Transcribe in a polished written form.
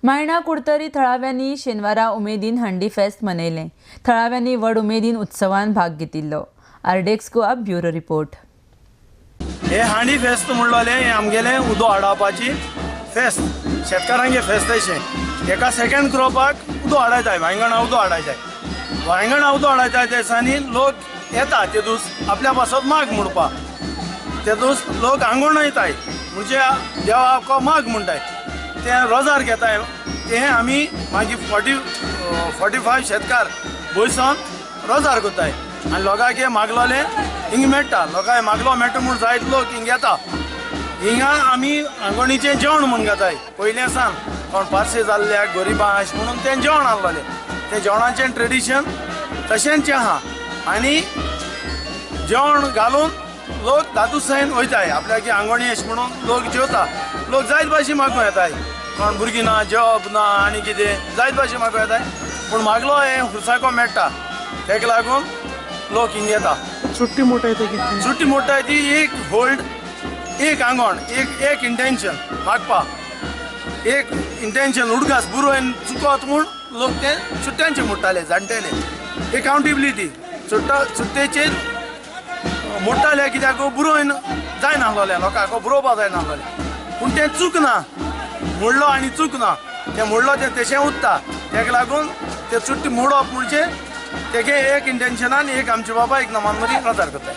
मायणा कुडतरी थळाव्यांनी शेनवारा उमेदीन हंडी फेस्त मनयलें. थळाव्यांनी व्हड उमेदीन उत्सवान भाग घेतिल्लो. आरडेक्स गोवा ब्युरो रिपोर्ट. हे हांडी फेस्त म्हणलोलें हें आमगेलें उदो हाडपाची फेस्त, शेतकारांगे फेस्त अशें. एका सेकंड क्रॉपाक उदो हाडायताय, वांयगणां उदो हाडायताय, वांयगणां उदो हाडायताय त्या दिसांनी लोक येता तेदूस आपल्या पासत माग म्हणपा. तेदूस लोक आंगोण येताय म्हणजे देवाक माग म्हणटाय, ते रोजार घेताय. ते आमी मागीर 45 शेतकार बयसोन रोजार करताय आनी लोकांक मागलोले हिंग मेळटा. लोकांक मागलो मेळटा म्हूण जायत लोक हिंग येता. हिंगा आमी आंगोणीचें जेवण म्हूण घेताय. पयलें सान कोण पार्से जाल्ल्या गरिबां अशें म्हणून तें जेवण आहलोलें, तें जेवणाचें ट्रेडिशन तशेंच आहा. आनी जेवण घालून लोक दादूसायन वयताय आपल्याक आंगोणी अशें म्हणून लोक जेवता. लोक जायत भाशेन मागूं येताय, कोण भुरगीं ना, जॉब ना आनी कितें जायत भाशेन मागूं येताय, पूण मागलो हें हुरसाको मेळटा, तेका लागून लोक हिंग येता. सुट्टी मोटाय ती कितें? सुट्टी मोटाय ती एक होल्ड, एक आंगोण, एक इंटेन्शन मागपा, एक इंटेन्शन उडगास बुरोवन चुकत म्हूण लोक ते सुट्ट्यांचे मोडटाले जाणटेले. एकाउंटेबिलिटी सुट्टेचेर मोडटाले कित्याक बुरोवन जायनासलोलें लोकांक, बुरोवपा जायनासलोलें, पूण तें चूक ना मोडलो आनी चूक ना तें मोडलो तें तशें उत्ता. तेका लागून ते सुट्टी मोडप म्हणजे तेगे एक इंटेन्शनान एक आमचे बाबा एक नमान मदीं प्रचार करता.